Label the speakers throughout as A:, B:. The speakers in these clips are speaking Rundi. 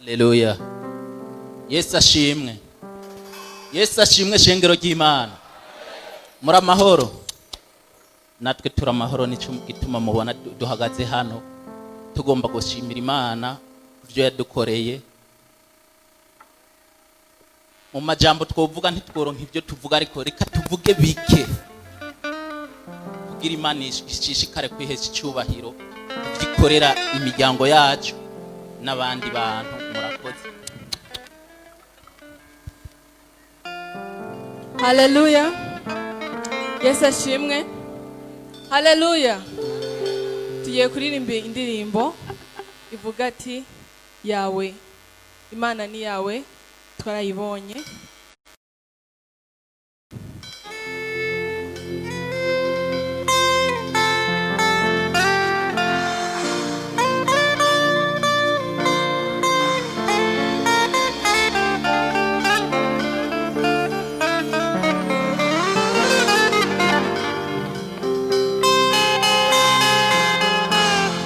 A: Haleluya. Yesu ashimwe. Yesu ashimwe, shengero ry'Imana. Muri amahoro? Natwe turi amahoro. Nico gituma mubona duhagaze hano, tugomba gushimira Imana ibyo yadukoreye. Mu majambo twovuga ntitworonka ibyo tuvuga, ariko reka tuvuge bike kugira Imana ishishikare kwihesha icyubahiro, ibyo imiryango yacu n'abandi bantu. Murakoze.
B: Haleluya, Yesu ashimwe. Haleluya. Tugiye kuririmba indirimbo ivuga ati: "Yawe Imana ni yawe, twarayibonye."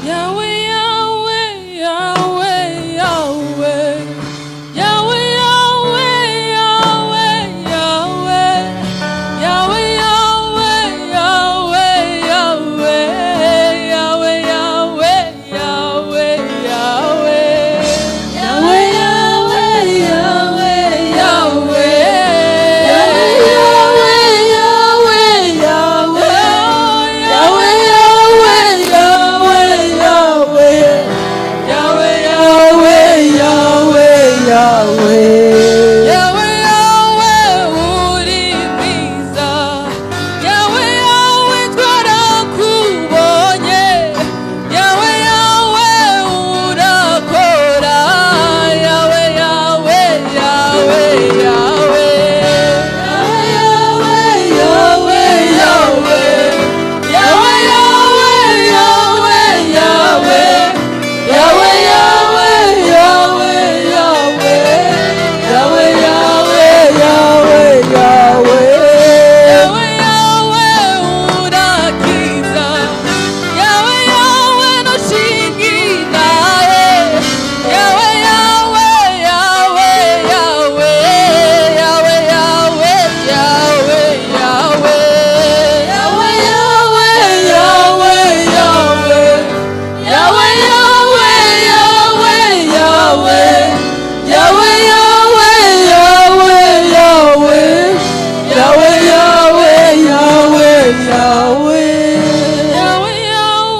B: Yahweh, Yahweh, Yahweh, Yahweh. Yahweh, Yahweh, Yahweh, Yahweh. Yahweh, Yahweh, Yahweh, Yahweh. Yahweh, Yahweh, Yahweh, Yahweh. Yahweh, Yahweh, Yahweh, Yahweh. Yahweh, Yahweh, Yahweh, Yahweh. Yahweh, Yahweh, Yahweh, Yahweh. Yahweh, Yahweh, Yahweh, Yahweh. Yahweh, Yahweh, uri mwiza. Yahweh, Yahweh, twarakubonye. Yahweh, Yahweh, urakora. Yahweh, Yahweh, Yahweh, Yahweh. Yahweh, Yahweh, Yahweh. Yahweh, Yahweh, Yahweh, Yahweh. Yahweh, Yahweh, Yahweh, Yahweh. Yahweh, Yahweh, Yahweh, Yahweh. Yahweh, Yahweh, urakiza. Yahweh, Yahweh, noshingira. Yahweh, Yahweh, Yahweh, Yahweh. Yahweh, Yahweh, Yahweh, Yahweh. Yahweh, Yahweh, Yahweh, Yahweh. Yahweh, Yahweh, Yahweh, Yahweh. Yahweh, Yahweh, Yahweh, Yahweh. Yahweh, Yahweh, Yahweh, Yahweh. Yahweh,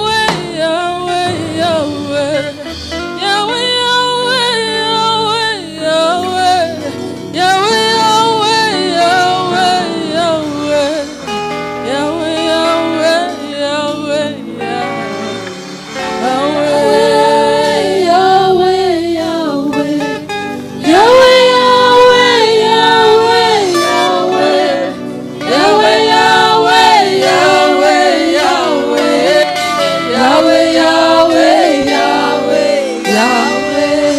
B: Yahweh, Yahweh, Yahweh. Yahweh, Yahweh, Yahweh, Yahweh. Yahweh, Yahweh, Yahweh, Yahweh. Yahweh, Yahweh, Yahweh, Yahweh. Yahweh, Yahweh. Yahweh, Yahweh, Yahweh, Yahweh. Yahweh, Yahweh, Yahweh, Yahweh. Yahweh, Yahweh, Yahweh, Yahweh.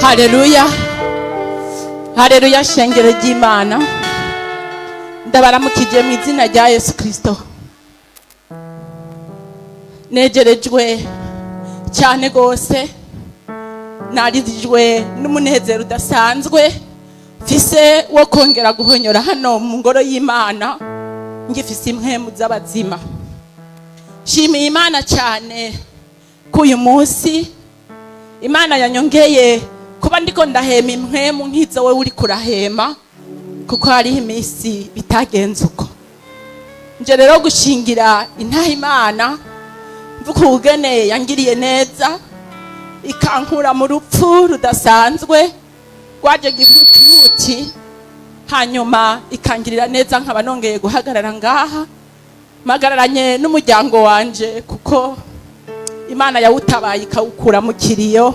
C: Haleluya, haleluya, shengero ry'Imana, ndabaramukije mu izina rya Yesu Kirisito. Negerejwe cyane rwose, narizijwe n'umunezero udasanzwe mfise wo kongera guhonyora hano mu ngoro y'Imana ngifise impwemu z'abazima. Nshimiye Imana cyane ko uyu munsi Imana yanyongeye kuba ndiko ndahema impwemu nk'izo wowe uri kurahema, kuko hariho iminsi bitagenze uko. Nje rero gushingira intaha Imana, mvuga ubugene yangiriye neza ikankura mu rupfu rudasanzwe rwaje gihutihuti, hanyuma ikangirira neza nkaba nongeye guhagarara ngaha mpagararanye n'umuryango wanje, kuko Imana yawutabaye ikawukura mu kiriyo,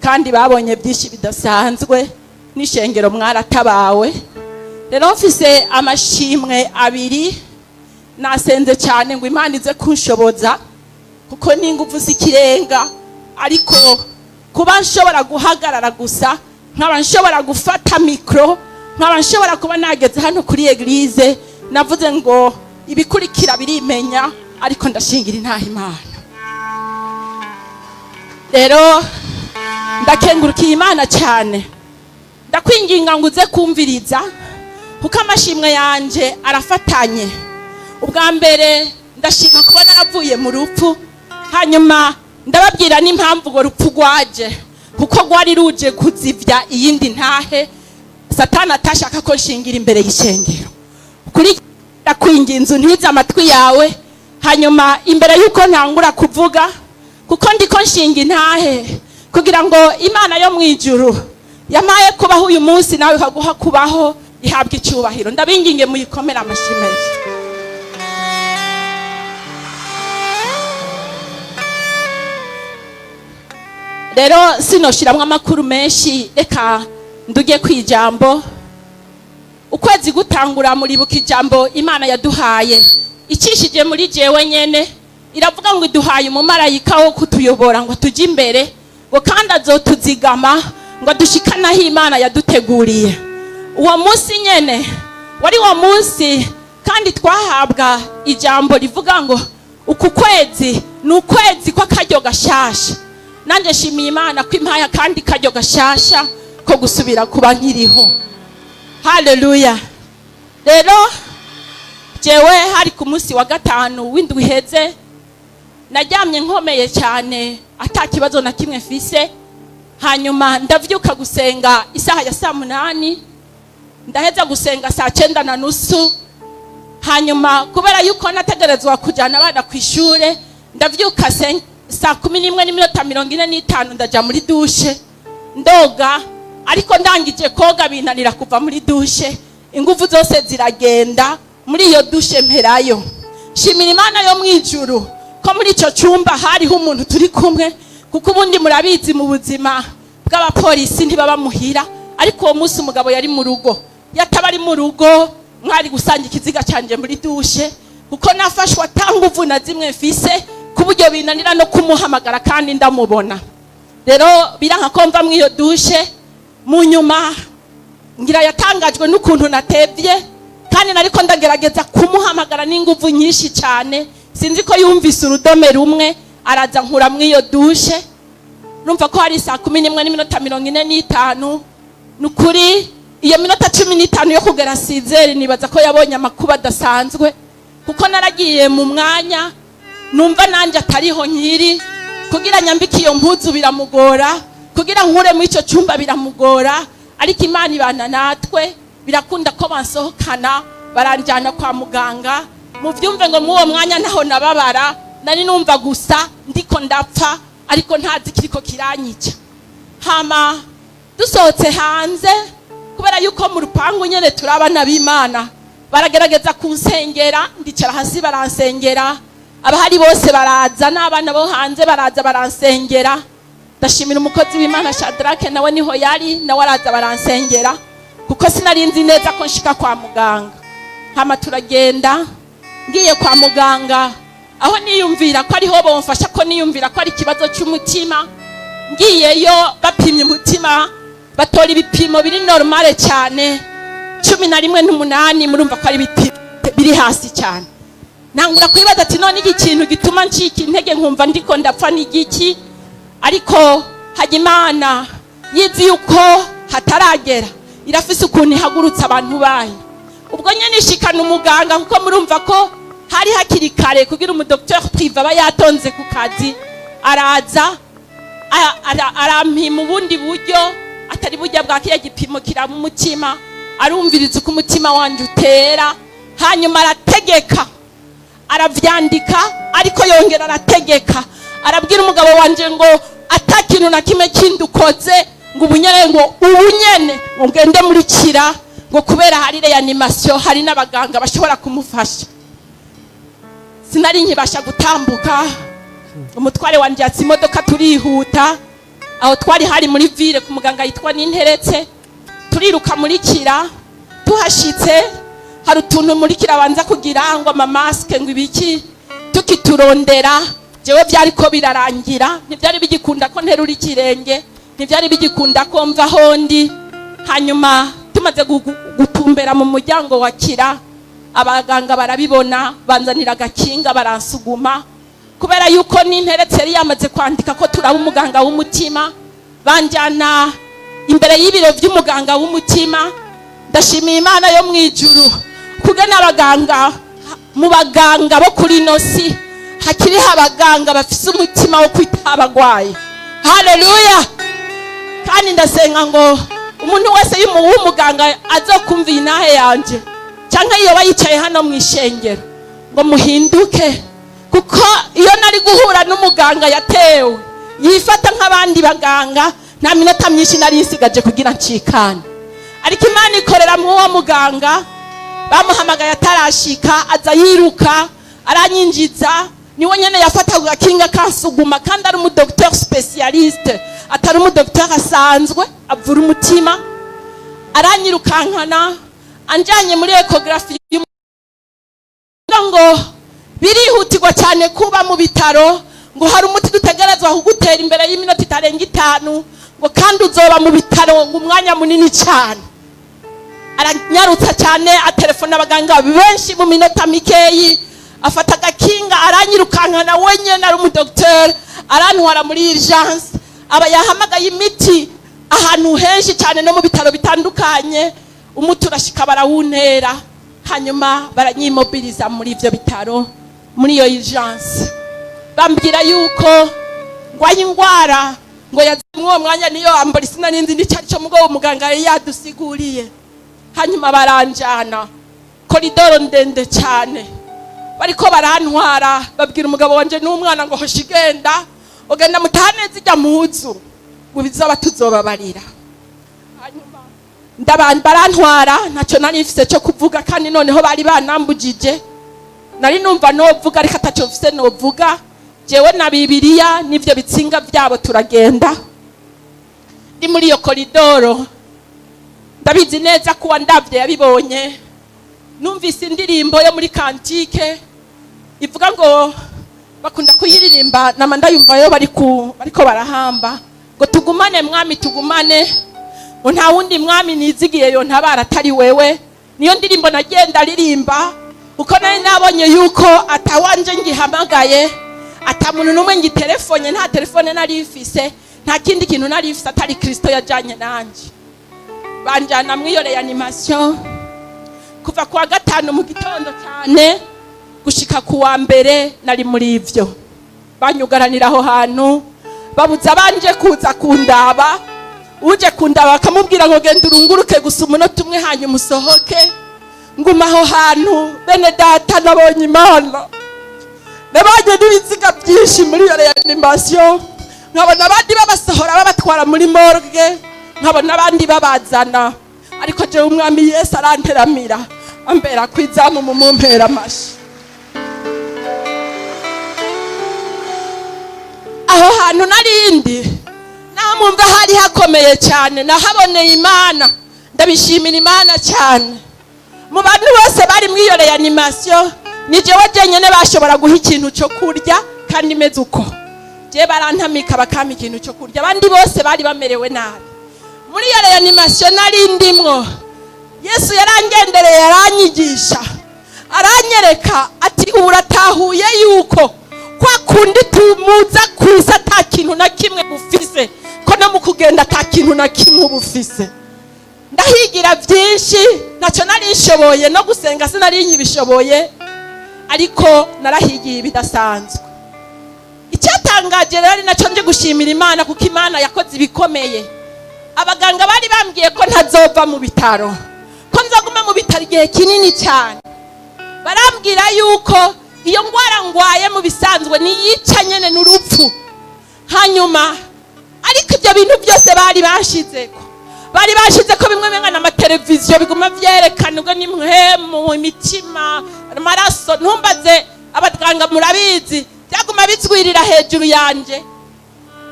C: kandi babonye byinshi bidasanzwe n'ishengero mwaratabawe. Rero mfise amashimwe abiri. Nasenze cyane ngo Imana ize kunshoboza. Kuko ni ingufu z'ikirenga, ariko kuba nshobora guhagarara gusa, nkaba nshobora gufata micro, nkaba nshobora kuba nageze hano kuri église, navuze ngo ibikurikira birimenya, ariko ndashingira intaha Imana. Rero ndakengurukiye Imana cyane. Ndakwinginga ngo uze kumviriza, kuko amashimwe yanje arafatanye. Ubwa mbere, ndashima kuba naravuye mu rupfu. Hanyuma ndababwira n'impamvu urwo rupfu rwaje, kuko rwari ruje kuzivya iyindi ntahe Satani atashaka ko nshingira imbere y'ishengero. Kuri ndakwinginze, untize amatwi yawe. Hanyuma imbere y'uko ntangura kuvuga, kuko ndiko nshinga intahe kugira ngo Imana yo mu ijuru yamaye kubaho uyu munsi, nawe ikaguha kubaho, ihabwa icyubahiro. Ndabinginge muyikomere amashyi menshi. Rero sinoshiramwo amakuru menshi, reka nduge ku ijambo. Ukwezi gutangura, muribuka ijambo Imana yaduhaye icishije muri jewe nyene. Iravuga ngo iduhaye umumarayika wo kutuyobora ngo tujye imbere, ngo kandi azotuzigama ngo dushikane aho Imana yaduteguriye. Uwo munsi nyene wari uwo munsi kandi twahabwa ijambo rivuga ngo uku kwezi ni ukwezi kw'akaryo gashasha. Nanjye nshimiye Imana ko impaye akandi karyo gashasha ko gusubira kuba nkiriho. Haleluya! Rero jewe hari ku munsi wa gatanu w'indwi iheze, naryamye nkomeye cyane, ata kibazo na kimwe mfise. Hanyuma ndavyuka gusenga isaha ya saa 8, ndaheza gusenga saa 9:30. Hanyuma kubera yuko nategerezwa kujyana abana ku ishure, ndavyuka saa 11:45, ndaja muri douche ndoga. Ariko ndangije koga, binanira kuva muri douche, ingufu zose ziragenda muri iyo douche, mperayo. Shimira Imana yo mu ijuru ko muri icyo cyumba hariho umuntu turi kumwe, kuko ubundi murabizi, mu buzima bw'abapolisi ntibaba muhira, ariko uwo munsi umugabo yari mu rugo. Yataba ari mu rugo, mwari gusanga ikiziga cyanjye muri douche, kuko nafashwe ata nguvu na zimwe mfise, ku buryo binanira no kumuhamagara kandi ndamubona. Rero biranka ko mva muri iyo douche. Mu nyuma ngira yatangajwe n'ukuntu natevye, kandi nariko ndagerageza kumuhamagara n'inguvu nyinshi cyane. Sinzi ko yumvise urudome rumwe, araza nkura muri iyo douche. Numva ko hari saa 11:45. Ni ukuri, iyo minota 15 yo kugera 6h, nibaza ko yabonye amakuba adasanzwe, kuko naragiye mu mwanya numva nanjye atariho nkiri. Kugira nyambike iyo mpuzu biramugora, kugira nkure muri icyo cyumba biramugora, ariko Imana ibana natwe, birakunda ko bansohokana, baranjyana kwa muganga. Mubyumve ngo mw'uwo mwanya ntaho nababara, nari numva gusa ndiko ndapfa, ariko ntazi kiriko kiranyica. Hama dusohotse hanze, kubera yuko mu rupangu nyene turi abana b'Imana, baragerageza kunsengera. Ndicara hasi baransengera, abahari bose baraza, n'abana bo hanze baraza baransengera. Ndashimira umukozi w'Imana Shadrake, nawe niho yari, nawe araza baransengera, kuko sinari nzi neza ko nshika kwa muganga. Hama turagenda. Ngiye kwa muganga, aho niyumvira ko ariho bomfasha, ko niyumvira ko ari ikibazo cy'umutima, ngiyeyo bapimye umutima, batora ibipimo biri normale cyane, 11.8. Murumva ko ari ibipimo biri hasi cyane. Nangura kwibaza ati: "None iki kintu gituma ncika intege, nkumva ndiko ndapfa, ni igiki?" Ariko hajya Imana yizi yuko hataragera, irafise ukuntu ihagurutsa abantu bayo. Ubwo nyine ishikana umuganga, kuko murumva ko hari hakiri kare kugira umudocteur privé aba yatonze ku kazi. Araza arampima ubundi buryo atari burya bwa kiriya gipimo kiraba umutima. Arumviriza uko umutima wanjye utera, hanyuma arategeka, aravyandika, ariko yongera arategeka, arabwira umugabo wanje ngo ata kintu na kimwe kindi ukoze, ngo ubunyene, ngo ubunyene ngo ngende muri Kira, ngo kubera hari réanimation, hari n'abaganga bashobora kumufasha. Sinari nkibasha gutambuka. Umutware wanje yatse imodoka, turihuta. Aho twari hari muri ville, ku muganga yitwa Ninteretse. Turiruka muri Kira. Tuhashitse, hari utuntu muri Kira banza kugira ngo amamasques, ngo ibiki. Tukiturondera, Jewe byariko birarangira, ntibyari bigikunda ko nterura ikirenge, ntibyari bigikunda ko mva hondi. Hanyuma tumaze gutumbera mu muryango wa Kira, abaganga barabibona, banzanira agakinga, baransuguma, kubera yuko n'interetse yari yamaze kwandika ko turaba umuganga w'umutima. Banjyana imbere y'ibiro by'umuganga w'umutima. Ndashimiye Imana yo mu ijuru kugena abaganga, mu baganga bo kuri ino si hakiriho abaganga bafise umutima wo kwita abagwayi. Haleluya! Kandi ndasenga ngo umuntu wese w'umuganga azokumva iyi nahe yanje, cyangwa iyo yicaye hano mu ishengero, ngo muhinduke, kuko iyo nari guhura n'umuganga yatewe yifata nk'abandi baganga, nta minota myinshi nari nsigaje kugira ncikane. Ariko Imana ikorera mu uwo muganga, bamuhamagaye atarashika, aza yiruka, aranyinjiza. Niwe nyene yafata agakinga kansuguma, kandi ari umudocteur spécialiste, atari umudocteur asanzwe avura umutima. Aranyirukankana, anjanye muri échographie, ngo birihutirwa cyane kuba mu bitaro, ngo hari umuti dutegerezwa kugutera imbere y'iminota itarenga 5, ngo kandi uzoba mu bitaro ngo umwanya munini cyane. Aranyarutsa cyane, atelefona abaganga benshi mu minota mikeyi, afata agakinga, aranyirukankana wenyine, ari umudogiteri, arantwara muri urgence. Aba yahamagaye imiti ahantu henshi cyane no mu bitaro bitandukanye. Umuti urashika, barawuntera, hanyuma baranyimobiliza muri ibyo bitaro, muri iyo urgence. Bambwira yuko ngwaye indwara ngo yazimwe uwo mwanya, niyo embolie. Sinari n'icyo ari cyo, mugabo muganga yari yadusiguriye. Hanyuma baranjana corridor ndende cyane. Bariko barantwara, babwira umugabo wanje n'umwana ngo hoshi igenda, ugenda mutahane zijya muzu, ngo bizaba tuzobabarira. Hanyuma barantwara, ntacyo nari mfise cyo kuvuga, kandi noneho bari banambujije. Nari numva novuga, ariko atacyo mfise novuga. Jewe na Bibiliya n'ivyo bitsinga byabo, turagenda. Ndi muri iyo corridor, ndabizi neza kuwa ndavye yabibonye, numvise indirimbo yo muri cantique ivuga ngo, bakunda kuyiririmba, nama ndayumva yo bariko barahamba, ngo "Tugumane Mwami, tugumane", ngo "Nta wundi mwami nizigiye yo ntabara atari wewe". Niyo ndirimbo nagenda aririmba, uko nari nabonye yuko atawanje ngihamagaye, ata muntu n'umwe ngiterefonye. Nta telefone nari mfise, nta kindi kintu nari mfise atari Kristo yajanye nanje. Banjana mw'iyo réanimation kuva kuwa gatanu mu gitondo cyane gushika ku wa mbere. Nari muri ivyo, banyugaranira aho hantu, babuza abanje kuza kundaba. Uje kundaba bakamubwira ngo "Genda urunguruke gusa umunota umwe, hanyuma usohoke". Nguma aho hantu, bene data, nabonye Imana. Nabonye n'ibiziga byinshi muri iyo réanimation, nkabona abandi babasohora babatwara muri morgue, nkabona abandi babazana, ariko jewe Umwami Yesu aranteramira, ambera kwizamu. Mu mumpera amashi. Aho hantu narindi, naho mwumva hari hakomeye cyane, nahaboneye Imana. Ndabishimira Imana cyane. Mu bantu bose bari muri iyo réanimation, ni jewe jenyine bashobora guha ikintu cyo kurya, kandi imeze uko je barantamika bakampa ikintu cyo kurya. Abandi bose bari bamerewe nabi. Muri iyo réanimation nari ndimwo, Yesu yarangendereye, aranyigisha, aranyereka ati "Ubu uratahuye yuko kwa kundi tumuza ku isi ata kintu na kimwe ufise, ko no mu kugenda ata kintu na kimwe uba ufise". Ndahigira byinshi. Ntacyo nari nshoboye, no gusenga sinari nkibishoboye, ariko narahigiye ibidasanzwe. Icyatangaje rero, ari nacyo nje gushimira Imana, kuko Imana yakoze ibikomeye, abaganga bari bambwiye ko ntazova mu bitaro, ko nzaguma mu bitaro igihe kinini cyane. Barambwira yuko iyo ndwara ngwaye mu bisanzwe niyica nyene, n'urupfu. Hanyuma ariko ibyo bintu byose bari bashize ko bimwe bingana amateleviziyo biguma vyerekana, ubwo n'impwemu, imitima, amaraso, ntumbaze, abaganga murabizi, byaguma bizwirira hejuru yanje.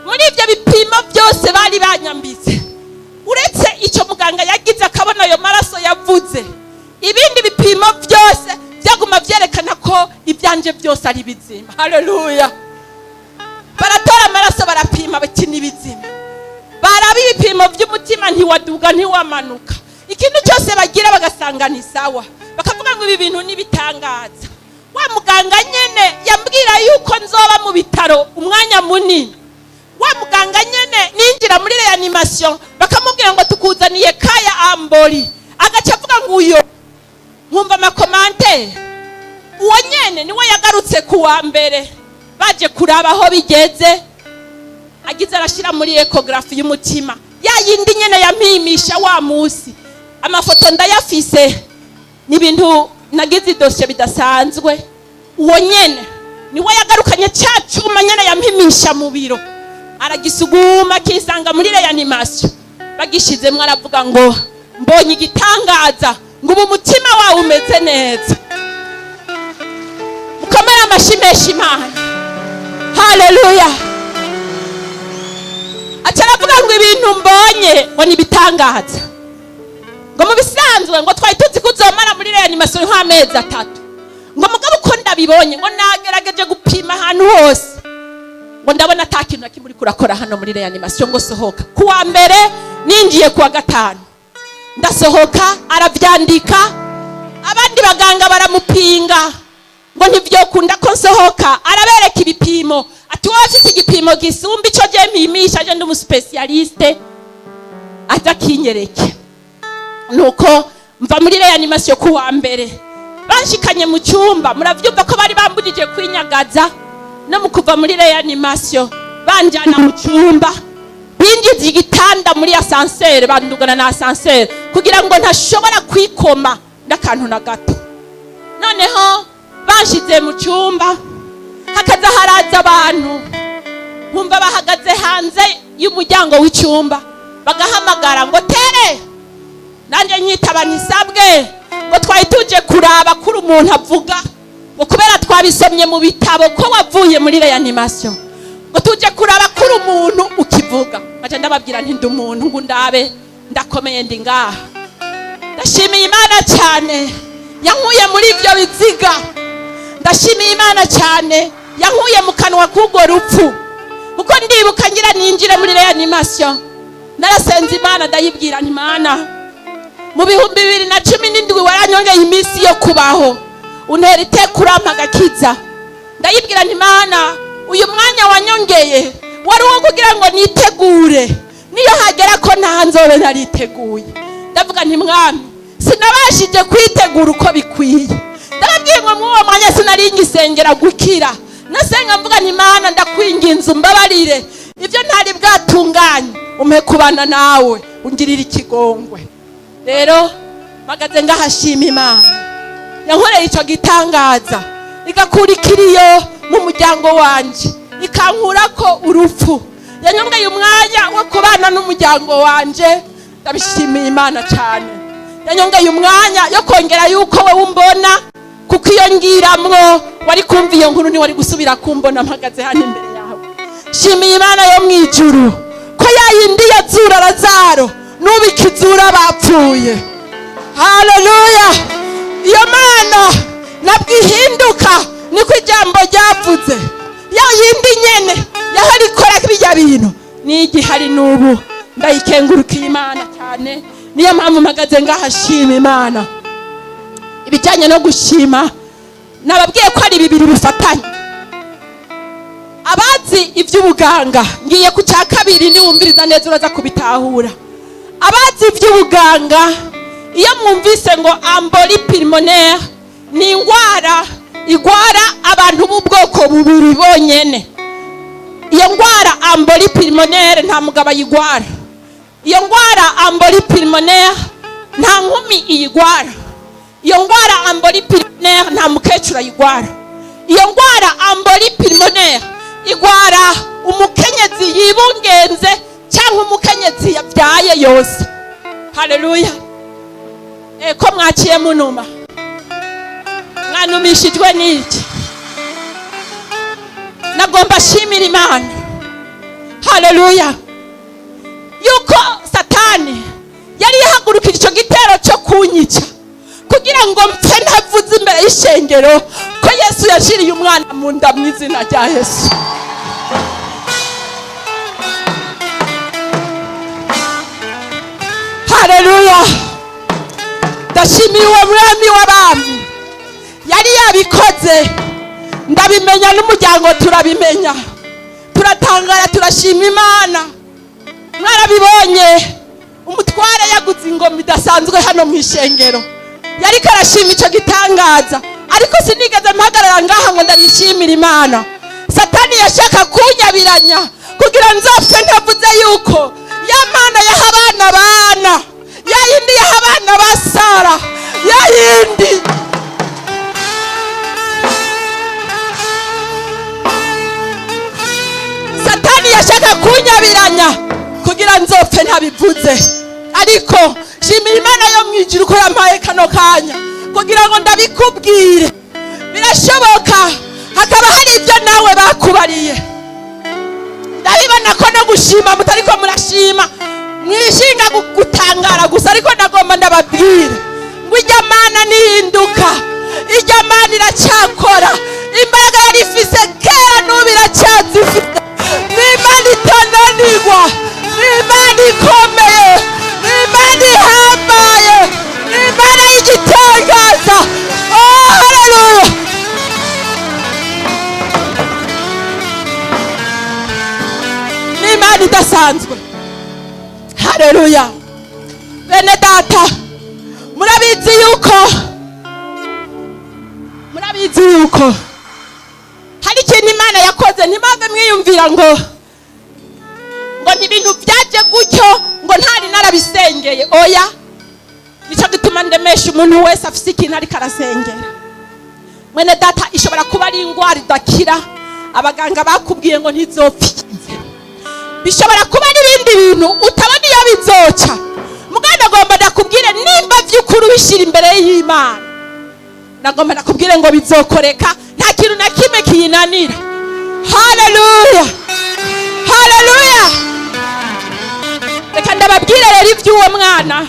C: Muri ibyo bipimo byose bari banyambitse, uretse icyo muganga yagize akabona ayo maraso yavuze, ibindi bipimo byose byaguma byerekana ko ibyanje byose ari bizima. Haleluya! Barapima bati ni bizima. Baraba ibipimo by'umutima, ntiwaduga, ntiwamanuka. Ikintu cyose bagira bagasanga ni sawa, bakavuga ngo ibi bintu nibitangaza. Wa muganga nyene yambwira yuko nzoba mu bitaro umwanya munini, wa muganga nyene ninjira muri réanimation bakamubwira ngo tukuzaniye cas ya embolie, agaca avuga ngo uyo, nkumva ama commentaires. Uwo nyene niwe yagarutse ku wa mbere baje kuraba aho bigeze, agize arashyira muri échographie y'umutima, ya yindi nyene yampimisha wa musi. Amafoto ndayafise, ni ibintu nagize idosiye bidasanzwe. Uwo nyene niwe yagarukanye cya cyuma nyene yampimisha mu biro, aragisuguma kisanga muri réanimation. Bagishizemwo aravuga ngo mbonye igitangaza, ngo ubu umutima wawe umeze neza. Mukomere amashyi menshi Imana. Haleluya! Aca aravuga ngo ibintu mbonye ngo ni ibitangaza, ngo mu bisanzwe ngo twari tuzi ko uzomara muri réanimation nk'amezi 3, ngo mugabo uko ndabibonye, ngo nagerageje gupima ahantu hose, ngo ndabona ata kintu na kimwe uriko urakora hano muri réanimation, ngo sohoka. Ku wa mbere ninjiye, ku wa gatanu ndasohoka. Aravyandika, abandi baganga baramupinga ngo ntivyokunda ko nsohoka. Arabereka ibipimo, ati wowe ufite igipimo gisumba ico je mpimisha, je ndi umu spécialiste, aza akinyereke. Nuko mva muri réanimation ku wa mbere, banshikanye mu cyumba. Muravyumva ko bari bambujije kwinyagaza. No mu kuva muri réanimation banjyana mu cyumba, binjiza igitanda muri ascenseur, bandugana na ascenseur kugira ngo ntashobora kwikoma n'akantu na gato. Noneho banshize mu cyumba, hakaza haraza abantu, nkumva bahagaze hanze y'umuryango w'icyumba, bagahamagara ngo tere, nanjye nyitaba, ntisabwe, ngo twari tuje kuraba kuri umuntu avuga, ngo kubera twabisomye mu bitabo ko wavuye muri réanimation, ngo tuje kuraba kuri umuntu ukivuga. Maze ndababwira nti ndi umuntu, ngo ndabe ndakomeye, ndi ngaha. Ndashimiye Imana cyane yankuye muri ibyo biziga. Ndashimiye Imana cyane yankuye mu kanwa k'urwo rupfu, kuko ndibuka ngira ninjire muri réanimation, narasenze Imana, ndayibwira nti Imana, mu 2017 waranyongeye iminsi yo kubaho, untera iteka, urampa agakiza. Ndayibwira nti Imana, uyu mwanya wanyongeye wari uwo kugira ngo nitegure niyo hagera ko nta nzobe nariteguye. Ndavuga nti Mwami, sinabashije kwitegura uko bikwiye. Ndababwiye ngo muri uwo mwanya sinari ngisengera gukira, nasenga mvuga nti Imana, ndakwinginze umbabarire ibyo ntari bwatunganye, umpe kubana nawe, ungirire ikigongwe. Rero mpagaze ngahashima Imana yankoreye icyo gitangaza, igakura ikiriyo mu muryango wanje, ikankura ko urupfu, yanyongeye umwanya wo kubana n'umuryango wanje. Ndabishimiye Imana cyane yanyongeye umwanya yo kongera yuko wowe umbona, kuko iyo ngiramwo wari kumva iyo nkuru, ntiwari gusubira kumbona mpagaze hano imbere yawe. Shimiye Imana yo mu ijuru ko yayindi yazura Lazaro n'ubu ikizura bapfuye. Haleluya! Iyo Mana nabwo ihinduka, niko ijambo ryavuze. Ya yindi nyene yahora ikora bijya bintu n'igihari n'ubu. Ndayikengurukiye Imana cyane, niyo mpamvu mpagaze ngahashima Imana. Ibijyanye no gushima, nababwiye ko ari bibiri bifatanye. Abazi iby'ubuganga, ngiye ku cya kabiri, niwumviriza neza uraza kubitahura. Abazi iby'ubuganga, iyo mwumvise ngo embolie pulmonaire, ni indwara igwara abantu b'ubwoko bubiri bonyene. Iyo ndwara embolie pulmonaire nta mugabo ayigwara. Iyo ndwara embolie pulmonaire nta nkumi iyigwara. Iyo ndwara embolie pulmonaire nta mukecuru ayigwara. Iyo ndwara embolie pulmonaire igwara umukenyezi yibungenze cyangwa umukenyezi yabyaye yose. Haleluya! Ko mwaciye munuma, mwanumishijwe n'iki? Nagomba ashimira Imana, haleluya, yuko Satani yari yahagurukije icyo gitero cyo kunyica kugira ngo mpfe ntavuze imbere y'ishengero ko Yesu yashiriye umwana mu nda mu izina rya Yesu. Haleluya! Ndashimiye uwo mwami w'abami yari yabikoze. Ndabimenya n'umuryango turabimenya, turatangara, turashima Imana. Mwarabibonye, umutware yaguze ingoma idasanzwe hano mu ishengero, yariko arashima icyo gitangaza, ariko sinigeze mpagarara ngaha ngo ndabishimire Imana. Satani yashaka kunyabiranya kugira nzopfe ntavuze yuko ya Mana yaha abana bana, ya yindi yaha abana ba Sara, ya yindi. Satani yashaka kunyabiranya kugira nzopfe ntabivuze, ariko shimira Imana yo mu ijuru ko yampaye kano kanya kugira ngo ndabikubwire. Birashoboka hakaba hari ibyo nawe bakubariye. Ndabibona ko no gushima mutariko murashima, mwishinga gutangara gusa, ariko ndagomba ndababwire ngo ijya Mana nihinduka, ijya Mana iracyakora. Imbaraga yari ifise kera n'ubu iracyazifite. Ni Imana itananirwa, ni Imana ikomeye, ni Imana ihambaye, ni Imana y'igitangaza. Oh, haleluya! Ni Imana idasanzwe. Haleluya! Bene data, murabizi yuko hari ikintu Imana yakoze. Ntimave mwiyumvira ngo ni ibintu byaje gutyo, ngo ntari narabisengeye. Oya, nicyo gituma ndemesha umuntu wese afise ikintu ariko arasengera. Mwene data, ishobora kuba ari indwara idakira, abaganga bakubwiye ngo ntizopfa ikize. Bishobora kuba ari ibindi bintu utabona iyo bizoca. Muganda, agomba ndakubwire, nimba by'ukuri ubishyira imbere y'Imana, nagomba ndakubwire ngo bizokoreka. Nta kintu na kimwe kiyinanira. Haleluya, haleluya! Reka ndababwire rero iby'uwo mwana,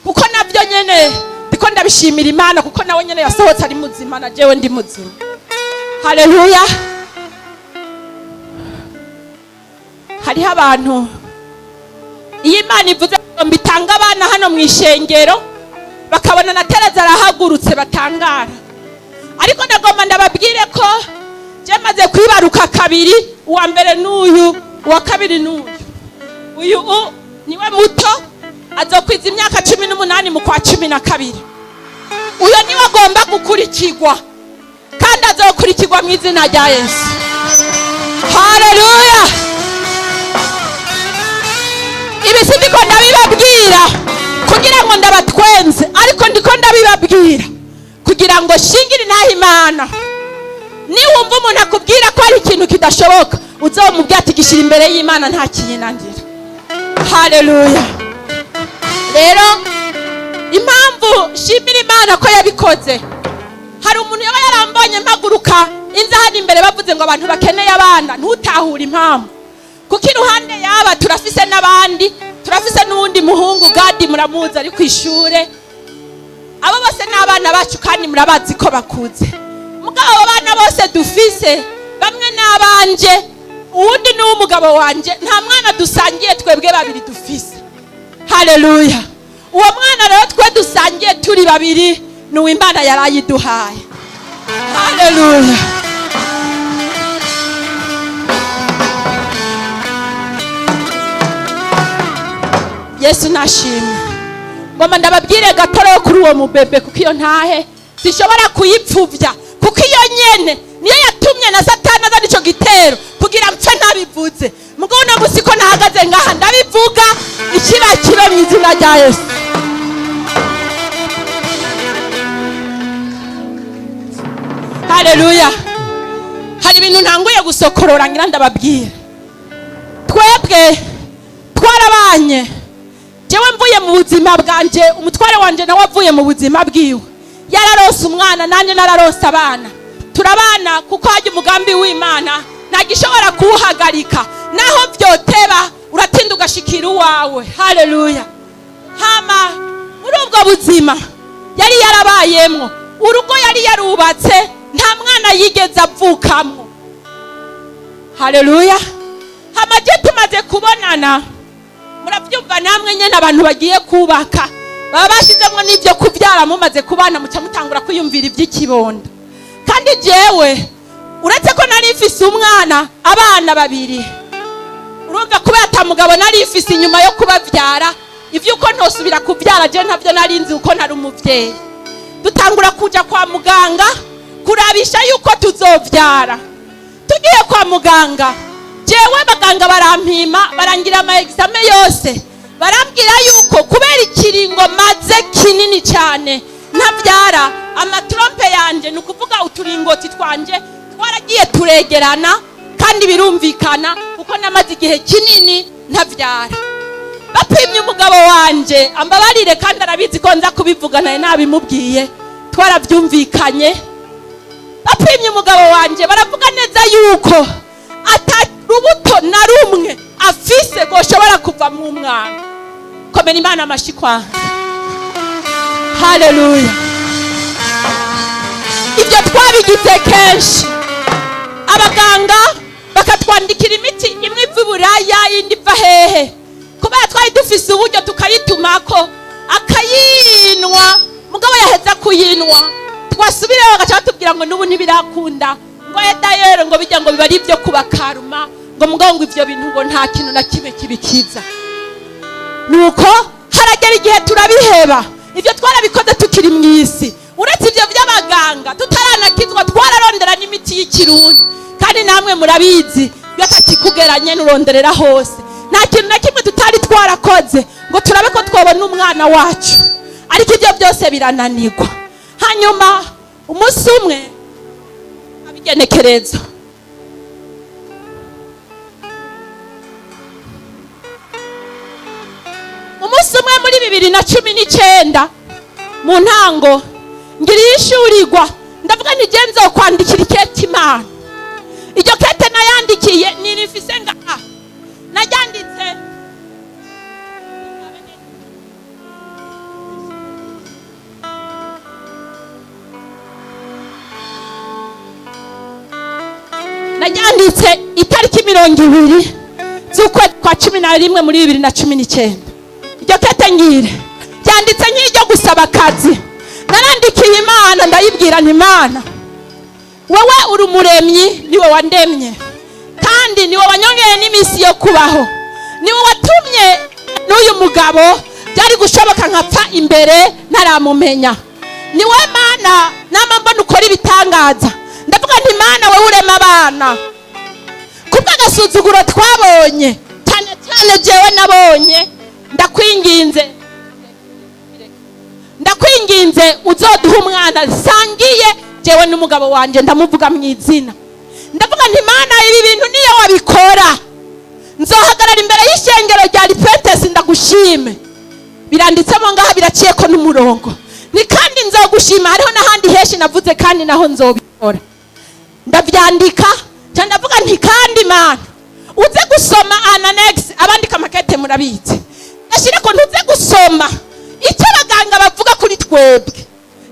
C: kuko nabyo nyene ndiko ndabishimira Imana, kuko nawe nyene yasohotse ari muzima na jewe ndi muzima. Haleluya! Hariho abantu, iyo Imana ivuze ngo mbitanga abana hano mu ishengero, bakabona na Tereza arahagurutse, batangara. Ariko ndagomba ndababwire ko je maze kwibaruka kabiri. Uwa mbere n'uyu, uwa kabiri n'uyu. Uyu niwe muto, azokwiza imyaka 18 mu kwa 12. Uyo niwe agomba gukurikirwa, kandi azokurikirwa mu izina rya Yesu. Haleluya! Ibi si ndiko ndabibabwira kugira ngo ndabatwenze, ariko ndiko ndabibabwira kugira ngo shingire inaha Imana. Niwumva umuntu akubwira ko hari ikintu kidashoboka, uzomubwira ati: "Gishyira imbere y'Imana, nta kiyinangira." Haleluya! Rero impamvu shimira Imana ko yabikoze, hari umuntu yaba yarambonye mpaguruka inza hano imbere bavuze ngo abantu bakeneye abana, ntutahure impamvu, kuko iruhande yaba turafise n'abandi, turafise n'uwundi muhungu Gadi, muramuzi, ari ku ishure. Abo bose ni abana bacu kandi murabazi ko bakuze. Mugabo abo bana bose dufise, bamwe ni abanje, uwundi ni uw'umugabo wanje. Nta mwana dusangiye twebwe babiri dufise. Haleluya! Uwo mwana rero twe dusangiye turi babiri ni uw'Imana yarayiduhaye. Haleluya! Yesu nashimwe. Ngoma ndababwire gato rero kuri uwo mubebe, kuko iyo ntahe sishobora kuyipfuvya, kuko iyo nyene niyo yatumye na Satani azana ico gitero kugira mpfe ntabivuze. Mugabo uno musi ko nahagaze ngaha, ndabivuga, ikiba kibe mu izina rya Yesu. Haleluya! Hari ibintu ntanguye gusokorora, ngira ndababwira. Twebwe twarabanye, jewe mvuye mu buzima bwanje, umutware wanje nawe avuye mu buzima bwiwe. Yararose umwana, nanjye nararose abana, turabana, kuko hajya umugambi w'Imana ntagishobora kuwuhagarika. Naho vyoteba, uratinda ugashikira uwawe. Haleluya! Hama muri ubwo buzima yari yarabayemwo, urugo yari yarubatse, nta mwana yigeze avukamwo. Haleluya! Hama je tumaze kubonana, Murabyumva namwe nyene, abantu bagiye kubaka baba bashizemo n'ibyo kubyara. Mumaze kubana, muca mutangura kwiyumvira iby'ikibondo. Kandi jewe, uretse ko nari mfise umwana, abana babiri, urumva, kubera ata mugabo nari mfise inyuma yo kubabyara, ivy'uko ntosubira kubyara je ntavyo nari nzi, uko nari umuvyeyi. Dutangura kuja kwa muganga kurabisha yuko tuzovyara. Tugiye kwa muganga, jewe abaganga barampima, barangira ama examen yose, barambwira yuko kubera ikiringo maze kinini cyane ntabyara, ama trompes yanje, ni ukuvuga uturingoti twanje, twaragiye turegerana. Kandi birumvikana, kuko namaze igihe kinini ntabyara. Bapimye umugabo wanje, ambabarire, kandi arabizi ko nza kubivuga, nawe nabimubwiye, twarabyumvikanye. Bapimye umugabo wanje, baravuga neza yuko ata rubuto na rumwe afise rwoshobora kuva mu mwana. Komera Imana amashi kwanza. Haleluya! Ibyo twabigize kenshi, abaganga bakatwandikira imiti, imwe iva i Buraya, iyindi iva hehe. Kubera twari dufise uburyo, tukayitumako, akayinwa. Mugabo yaheza kuyinwa, twasubirayo bagaca batubwira ngo n'ubu ntibirakunda, ngo edayero, ngo bijya ngo biba ari ibyo kubakaruma, ngo mugabo ngo ivyo bintu ngo nta kintu na kimwe kibikiza. Nuko haragera igihe turabiheba. Ibyo twarabikoze tukiri mu isi. Uretse ibyo by'abaganga, tutaranakizwa twararondera n'imiti y'ikirundi. Kandi namwe murabizi, iyo atakikugeranye nuronderera hose. Nta kintu na kimwe tutari twarakoze ngo turabe ko twabona umwana wacu, ariko ibyo byose birananirwa. Hanyuma umunsi umwe, abigenekerezo, umunsi umwe muri 2019 mu ntango, ngira ishurirwa, ndavuga nti genzo kwandikira ikete Imana. Iryo kete nayandikiye ni rifise ngaha, naryanditse itariki 20 z'ukwezi kwa 11 muri 2019. Iryo kete ngire ryanditse nk'iryo gusaba akazi. Narandikiye Imana, ndayibwira nti: "Imana, wowe uri umuremyi, niwe wandemye, kandi niwe wanyongeye n'iminsi yo kubaho, niwe watumye n'uyu mugabo byari gushoboka nkapfa imbere ntaramumenya. Niwe Mana nama mbona ukora ibitangaza." Ndavuga nti: "Mana, wowe urema abana, kubw'agasuzuguro twabonye, cyane cyane jewe nabonye, ndakwinginze, ndakwinginze, uzoduhe umwana sangiye jewe n'umugabo wanjye." Ndamuvuga mu izina. Ndavuga nti: "Mana, ibi bintu niyo wabikora, nzohagarara imbere y'ishengero rya Ripetesi ndagushime." Biranditsemo ngaha, biraciyeko n'umurongo. Ni kandi nzogushima, hariho n'ahandi henshi navuze, kandi naho nzobikora. Ndabyandika cyane, ndavuga nti: "Kandi Mana, uze gusoma annexe." Abandika amakete murabizi. Ndashyira ko ntuze gusoma icyo abaganga bavuga kuri twebwe.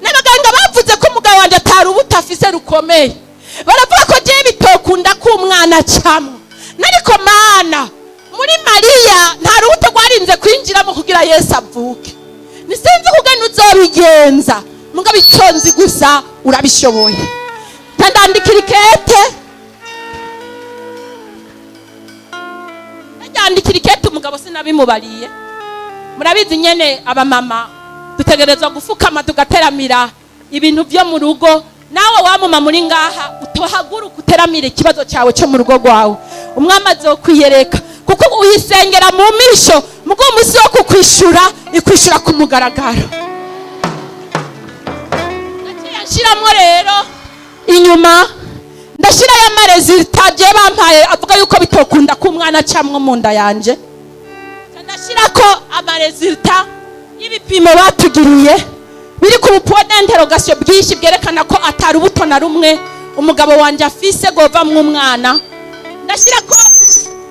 C: N'abaganga bavuze ko umugabo wanjye atari ubuto afise rukomeye, baravuga ko giye bitokunda ko umwana acamwo. Nariko Mana, muri Mariya nta rubuto rwarinze kwinjiramo kugira Yesu avuke. Nisinzi kugena uzobigenza, mugabo icyo nzi gusa, urabishoboye. Ndandikira ikete, ndandikira ikete umugabo, sinabimubariye. Murabizi nyene, abamama dutegerezwa gufukama tugateramira ibintu byo mu rugo. Nawe wamuma muri ngaha, utohaguruka uteramire ikibazo cyawe cyo mu rugo rwawe, umwami azokwiyereka, kuko uyisengera mu misho, mugo umunsi wo kukwishura ikwishura ku mugaragaro. Naciye nshiramwo rero inyuma, ndashyirayo ama résultats je bampaye avuga yuko bitokunda ko umwana acamwo mu nda yanje. Ndashyirako ama résultats y'ibipimo batugiriye, biri ku point d'interrogation bwinshi, bwerekana ko atari ubuto na rumwe umugabo wanjye afise govamwo umwana. Ndashyira ko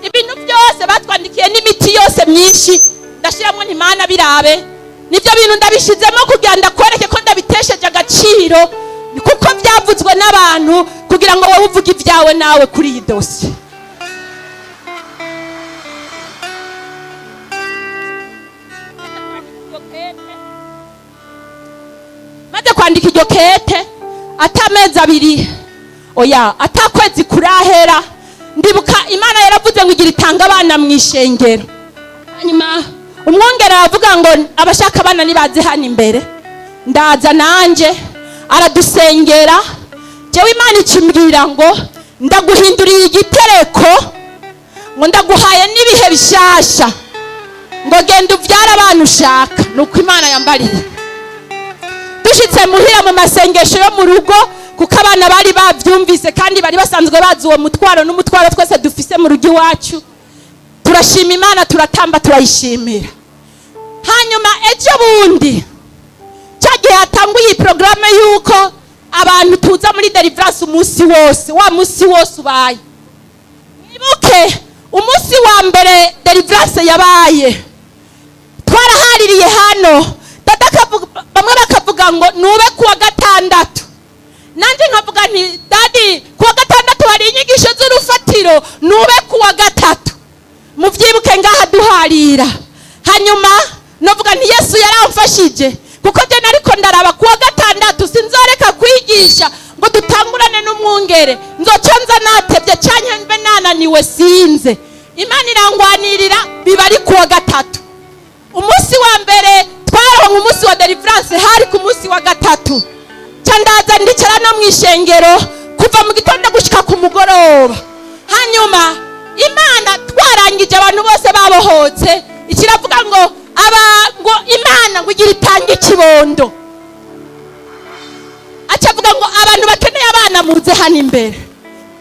C: ibintu byose batwandikiye n'imiti yose myinshi. Ndashyiramo nti: "Mana, birabe nibyo bintu ndabishyizemo kugira ndakwereke ko ndabitesheje agaciro, kuko byavuzwe n'abantu, kugira ngo wowe uvuge ibyawe nawe kuri iyi dosiye." kete atamezi abiri, oya, atakwezi kurahera. Ndibuka Imana yaravuze ngo igira itanga abana mu ishengero. Hanyuma umwongera aravuga ngo abashaka abana nibaze hano imbere. Ndaza nanje, aradusengera. Jewe Imana ikimbwira ngo ndaguhinduriye igitereko, ngo ndaguhaye n'ibihe bishasha, ngo genda uvyare abana ushaka. Nuko Imana yambariye. Dushitse muhira mu masengesho yo mu rugo, kuko abana bari bavyumvise kandi bari basanzwe bazi uwo mutwaro n'umutwaro twese dufise mu rugo iwacu, turashima Imana, turatamba, turayishimira. Hanyuma ejo bundi cya gihe hatanguye iyi porogaramu y'uko abantu tuza muri deliverance umunsi wose, wa munsi wose ubaye, mwibuke umunsi wa mbere deliverance yabaye, twarahaririye hano. Dada akavuga, bamwe bakavuga ngo nube kuwa gatandatu, nanjye nkavuga nti daddy, kuwa gatandatu hari inyigisho z'urufatiro, nube kuwa gatatu. Muvyibuke ngaha duharira. Hanyuma novuga nti Yesu yaramfashije, kuko je nariko ndaraba kuwa gatandatu sinzoreka kwigisha ngo dutangurane n'umwungere, nzoca nza natevye canke mbe nananiwe sinze. Imana irangwanirira, biba ari kuwa gatatu. Umunsi wa mbere twaronka umunsi wa deliverance hari ku munsi wa gatatu. Ca ndaza ndicara no mw'ishengero kuva mu gitondo gushika ku mugoroba. Hanyuma Imana twarangije, abantu bose babohotse, ikiravuga ngo aba ngo Imana ngo igira itange ikibondo. Aca avuga ngo abantu bakeneye abana muze hano imbere.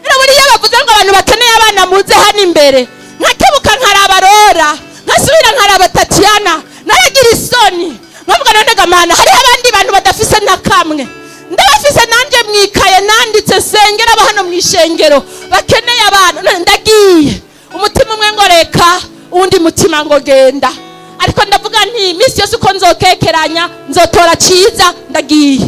C: Rero buriya bavuze ngo abantu bakeneye abana muze hano imbere, nkakebuka nkaraba Rora, nkasubira nkaraba Tatiana, naragira isoni, nkavuga none gamana hariho abandi bantu badafise na kamwe, ndabafise nanje mwikaye nanditse sengera abo hano mw'ishengero bakeneye abana. None ndagiye, umutima umwe ngo reka, uwundi mutima ngo genda, ariko ndavuga nti iminsi yose uko nzokekeranya nzotora ciza. Ndagiye,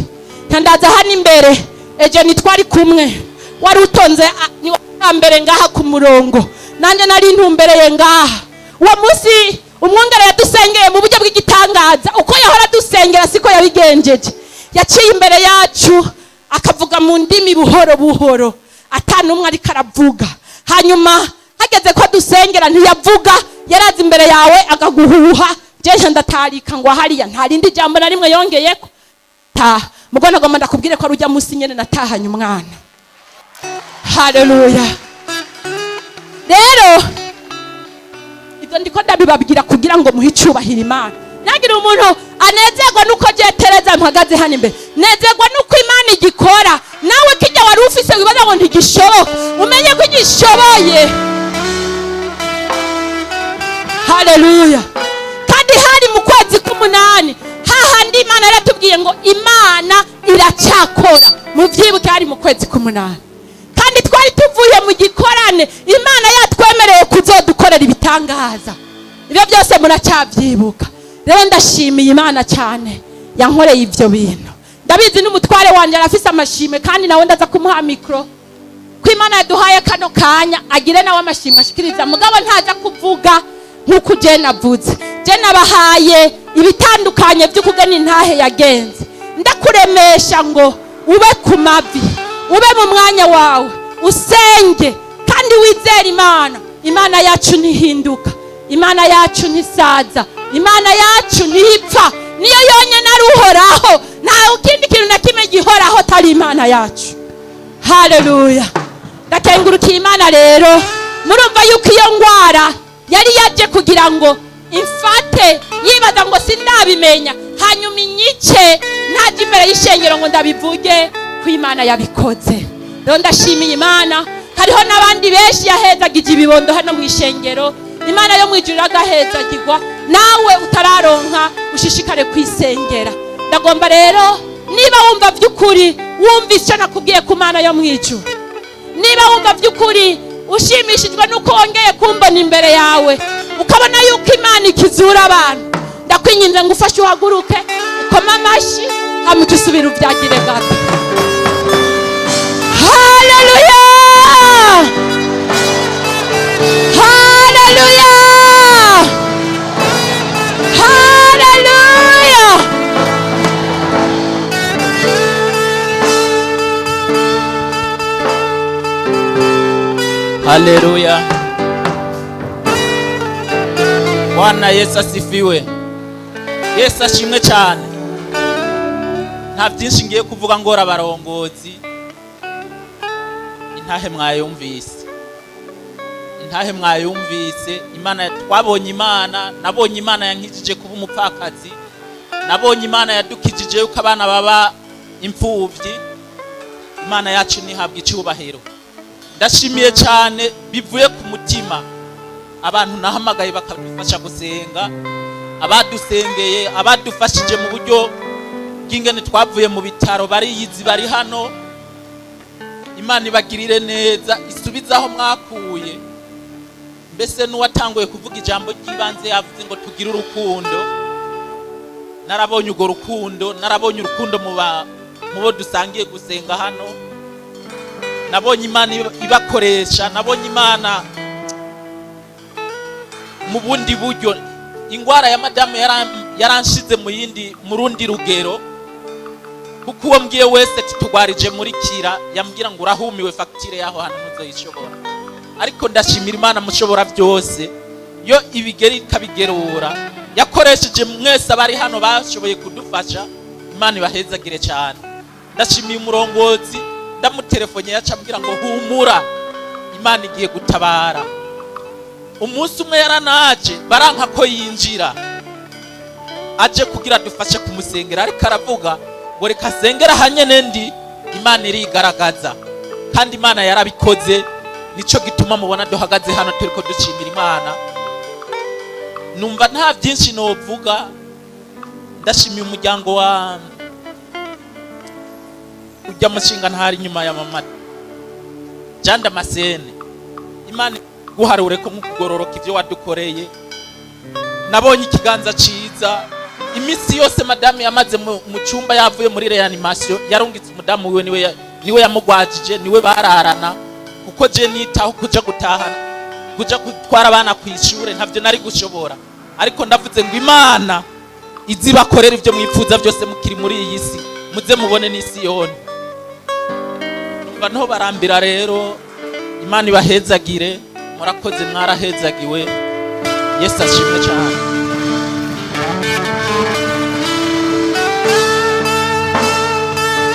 C: ntandaza hano imbere. Ejo nitwari kumwe, wari utonze ni wa mbere ngaha ku murongo, nanjye nari ntumbereye ngaha. Uwo munsi umwungere yadusengeye mu buryo bw'igitangaza. Uko yahora adusengera siko yabigenjeje. Yaciye imbere yacu akavuga mu ndimi buhoro buhoro, ata n'umwe ariko aravuga. Hanyuma hageze ko dusengera ntiyavuga, yaraza imbere yawe akaguhuha. Jeje ndatarika ngo hariya nta rindi jambo na rimwe yongeyeko. Ta mugo nagomba ndakubwire ko ari ujya munsi nyene natahanye umwana. Haleluya. Rero ibyo ndiko ndabibabwira kugira ngo muhe icyubahiro Imana. Ntagire umuntu anezerwa nuko je Tereza mpagaze hano imbere, nezerwa nuko Imana igikora. Nawe kijya wari ufise wibaza ngo ntigishoboka, umenye ko igishoboye. Haleluya. Kandi hari mu kwezi k'umunani, hahandi Imana yaratubwiye ngo Imana iracyakora. Muvyibuke hari mu kwezi k'umunani, kandi twari tuvuye mu gikorane Imana yatwemereye kuzodukorera ibitangaza. Ibyo byose muracyabyibuka. Rero ndashimiye Imana cyane yankoreye ibyo bintu. Ndabizi n'umutware wanjye arafise amashimwe, kandi nawe ndaza kumuha micro, ko Imana yaduhaye kano kanya agire nawe amashimwe ashikiriza. Mugabo ntaza kuvuga nk'uko je navuze. Je nabahaye ibitandukanye by'ukugena intahe yagenze. Ndakuremesha ngo ube ku mavi, ube mu mwanya wawe, usenge kandi wizere Imana. Imana yacu ntihinduka, Imana yacu ntisaza, Imana yacu ntipfa, niyo yonyine ari uhoraho. Nta kindi kintu na kimwe gihoraho atari Imana yacu. Haleluya. Ndakengurukiye Imana. Rero murumva yuko iyo ngwara yari yaje kugira ngo imfate, yibaza ngo sindabimenya, hanyuma inyice ntaje imbere y'ishengero ngo ndabivuge ko Imana yabikoze. Rero ndashimiye Imana. Hariho n'abandi benshi yahezagije ibibondo hano mu ishengero. Imana yo mu ijuru iragahezagirwa. Nawe utararonka ushishikare kwisengera. Ndagomba rero, niba wumva by'ukuri wumva icyo nakubwiye ku Mana yo mu ijuru, niba wumva by'ukuri ushimishijwe nuko wongeye kumbona imbere yawe, ukabona yuko Imana ikizura abantu, ndakwinginze ngo ufashe uhaguruke, ukome amashyi, hama ujye usubira ubyagire gato. Haleluya, haleluya, haleluya.
A: Haleluya. Bwana Yesu asifiwe. Yesu ashimwe cyane. Nta byinshi ngiye kuvuga ngora abarongozi. Intahe mwayumvise. Intahe mwayumvise. Imana twabonye, Imana nabonye, Imana yankijije kuba umupfakazi. Nabonye Imana yadukijije yuko abana baba imfuvyi. Imana yacu nihabwa icyubahiro. Ndashimiye cyane bivuye ku mutima abantu nahamagaye bakadufasha gusenga, abadusengeye, abadufashije mu buryo bw'ingene twavuye mu bitaro, bariyizi, bari hano. Imana ibagirire neza, isubize aho mwakuye. Mbese n'uwatanguye kuvuga ijambo ry'ibanze yavuze ngo tugire urukundo. Narabonye urwo rukundo, narabonye urukundo mu bo dusangiye gusenga hano. Nabonye Imana ibakoresha, nabonye Imana mu bundi buryo. Ingwara ya madamu yaranshize mu yindi, mu rundi rugero, kuko uwo mbwiye wese titugwarije muri Kira yambwira ngo urahumiwe, fagitire yaho hantu ntuzoyishobora. Ariko ndashimira Imana mushobora byose, yo ibigeri ikabigerura, yakoresheje mwese abari hano bashoboye kudufasha. Imana ibahezagire cyane. Ndashimiye umurongozi, ndamutelefone yaca ambwira ngo humura, Imana igiye gutabara. Umunsi umwe yaranaje, baranka ko yinjira, aje kugira dufashe kumusengera, ariko aravuga ngo reka asengere ahanyene ndi, Imana irigaragaza. Kandi Imana yarabikoze, nico gituma mubona duhagaze hano turiko dushimira Imana. Numva nta byinshi novuga. Ndashimiye umuryango wa ujya mushinga ntari inyuma ya mama Jean Damascene. Imana guharure ko nk'ukugororoka ibyo wadukoreye. Nabonye ikiganza ciza. Iminsi yose madamu yamaze mu cyumba yavuye muri réanimation, yarungitse umudamu wiwe, niwe yamugwajije, niwe bararana, kuko je nitaho kuja gutahana, kuja gutwara abana ku ishure, ntavyo nari gushobora. Ariko ndavuze ngo Imana izi bakorera ibyo mwifuza byose mukiri muri iyi si, muze mubone n'isi yone. Numva nto barambira rero. Imana ibahezagire, murakoze, mwarahezagiwe. Yesu ashimwe cyane.